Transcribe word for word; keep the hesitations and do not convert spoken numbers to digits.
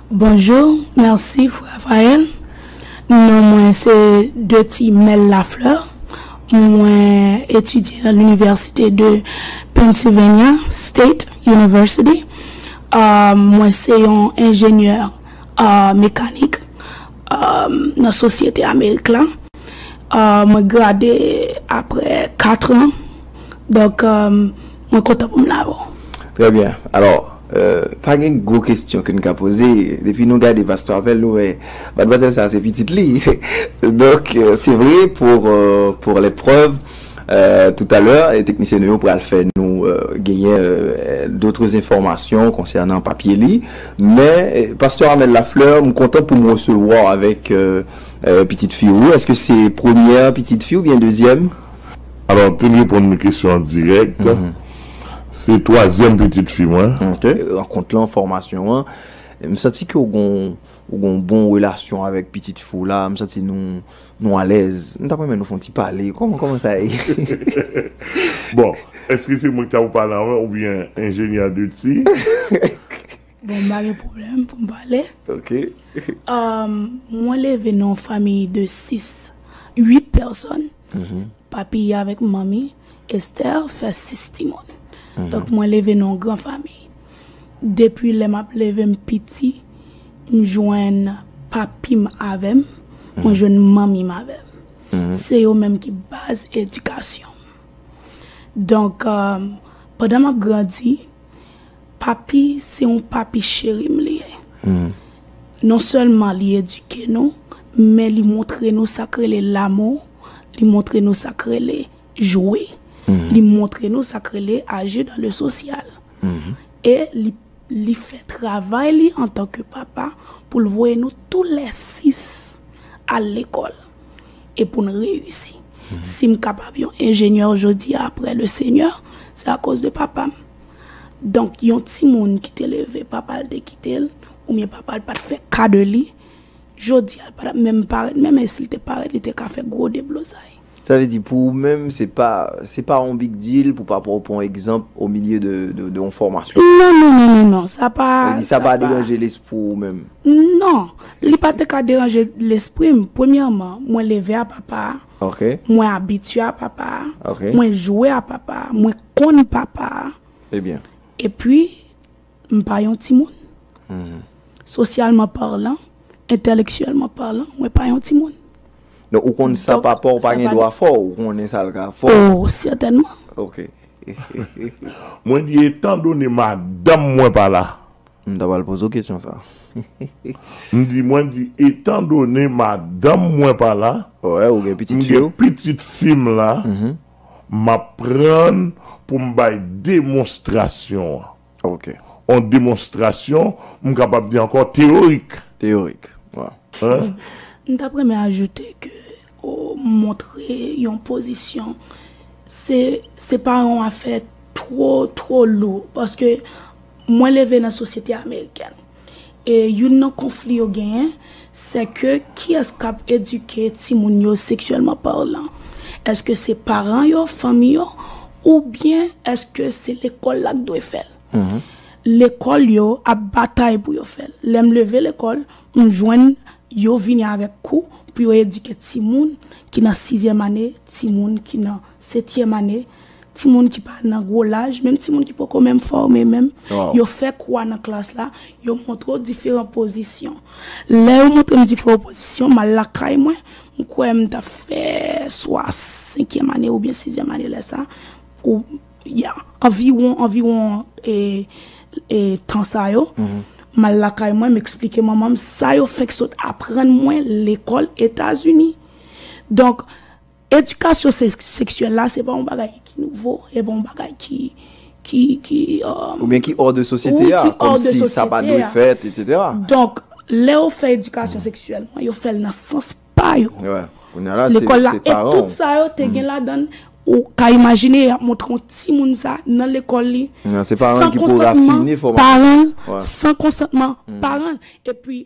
Bonjou, mèsi frè Raphaël. Non mwen se Deti Mel Lafleur. Mwen etidye nan linivèsite de Pennsylvania State University. Ah, mwen se yon enjenyè, ah, mekanik, ah, nan sosyete Amerik la. Ah, mwen grade apre kat an. Donk, ah, mwen kontan pou m la avè w. Trè byen. Alò, euh, pa gen gwo kesyon ke n ka poze. Depi nou gade Pastè Raphaël, nou wè madmwazèl sa se pitit li. Donk, euh, c'est vrai pour, euh, pour l'épreuve, euh, tout à l'heure, e teknisyen nou yo pral fè nou euh, genyen euh, d'autres informations concernant papye li. Men, euh, Pastè Amel Lafleur, m kontan pou m resevwa avèk euh, euh, pitit fi ou. Èske se premyè pitit fi oubyen dezyèm? Alò, pou n reponn kesyon an dirèk, se twazyèm pitit fi mwen. Ok. Rankont lan, fòmasyon an, m santi ke w gon ou gon bon relasyon avèk pitit fi w la, m santi nou nou alèz. M t ap renmen nou fè yon ti pale. Kòman kòman sa ye? Bon, èske se mwen ki ta pou pale anvan oubyen enjenyè Deti? Bon, m pa gen pwoblèm pou m pale. Ok. Um, mwen leve nan yon fanmi de sis, uit pèsòn. Papi avèk manmi, Esther, fè sis timoun. Donk, mwen leve nan yon gran fanmi. Depi lè m ap leve m piti, m jwenn papi m avè m, mwen jwenn manmi m avè m. Se yo menm ki baz edikasyon m. Donk, um, pandan m ap grandi, papi se yon papi cheri m li ye. Non sèlman li edike nou, men li montre nou sa k rele lamou, li montre nou sa k rele jwe, li montre nou sa k rele aji dan le sosyal. E li, li fè travay li antanke papa pou l voye nou toulèsis al lekòl e pou n reyisi. Si m kapab yon enjenyè jodi a apre le Senyè, se akoz de papa m. Donk, yon timoun ki te leve, papa l te kite l, oubyen papa l pa t fè ka de li, jodi a l pa t ap menm parèt, menm e si l te parèt, li te ka fè gwo deblozay. Sa vle di pou ou menm, se pa se pa yon big deal pou papa w pran egzanp o milye de, de, de yon fòmasyon. Non, non, non, non, non, sa pa. Sa vle di sa pa deranje lespri w menm. Non, li pa te ka deranje lespri m. Premyèman, mwen leve a papa a. Ok. Mwen abitye a papa a. Ok. Mwen jwe a papa a. Mwen konn papa a. Ebyen. Epi, m pa yon timoun. Sosyalman palan, entèlektyèlman palan, mwen pa yon timoun. Donk, ou konn sa papa w pa gen dwa fè w, ou konnen sa l ka fè w. Oh, sètènman. Ok. Mwen di, etandone madanm mwen pa la. M ta pral poze w kesyon sa. M di, mwen di, etandone madanm mwen pa la, Wè, ou gen pitit m fi gen w. Pitit fi m la, m ap pran pou m bay demonstrasyon an. Ok. Yon demonstrasyon, m kapab di ankò teyorik. Teyorik. Wè. Hein? M t ap renmen ajoute ke o, montre yon pozisyon, se, se pa yon afè two, two lou, paske mwen leve nan sosyete amerikèn. E youn nan konfli yo genyen, se ke kiyès k ap edike timoun yo seksyèlman palan? Èske se paran yo, fanmi yo, oubyen èske se lekòl la k dwe fè l? Lekòl yo ap batay pou yo fè l. Lè m leve lekòl, m jwenn yo vini avèk kou pou yo edike timoun ki nan sizyèm ane, timoun ki nan setyèm ane, timoun ki pa nan gwo laj, menm timoun ki poko menm fòme menm. Yo fè kou a nan klas la, yo montre w diferan pozisyon. Lè yo montre m diferan pozisyon, m al lakay mwen, m kwè m t ap fè swa senkyèm ane oubyen sizyèm ane lè sa, ou, ya, anviwon, anviwon e, e, tan sa yo. M al lakay mwen, m eksplike manman m sa yo fenk sot aprann mwen lekòl Etazini. Donk, edikasyon se, seksyèl la, se pa yon bagay ki nouvo, e pa yon bagay ki, ki, ki, um, Oubyen ki hors de sosyete a, kòmsi sa pa dwe fèt, et cetera. Donk, lè yo fè edikasyon seksyèl, yo fè l nan sans pa yo. Wè. Kounye a la, se Lekòl la, se e paran tout w. Sa yo te gen ladan l, ou ka imajine y ap montre yon timoun sa nan lekòl li, Non, se paran san ki pou konsantman rafine fòmasyon. Paran l, Wè. San konsantman paran l. Epi,